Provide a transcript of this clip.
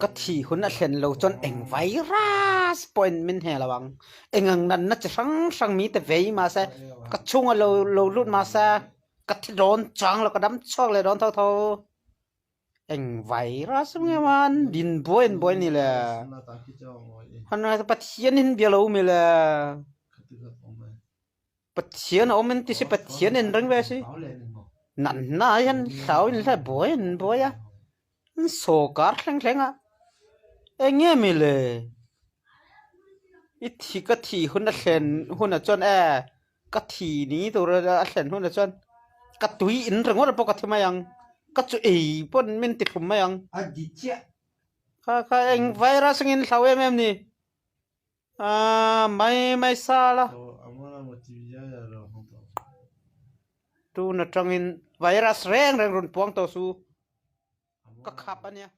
Ka thi hun a thlen lo chuan eng virus pawhin min hne lo ang. Eng ang natna chi hrang hrang mi te vei mahse ka chhunga lo lo lut mahse ka thi dawn chang lo ka dam chhuak leh dawn tho tho. Eng virus nge man din buai an buai ni le. Han Pathian in bia lo mi le. Pathian a awm in ti si Pathian in ring ve si. Natna hian hlau in hle buai an buai a. An sawkar thleng thleng a. Eng nge mi le? I thi ka thi hun a thlen hun ah chuan e ka thi ni tur a thlen hun ah chuan ka tui in ringawt pawh ka thi mai ang. Ka chu ei pawn min ti thlum mai ang. Kha kha eng virus angin hlau em em ni? Aaa mai mai sal a. Tun atangin virus reng reng rawn puang tawh su. Ka khap a nia.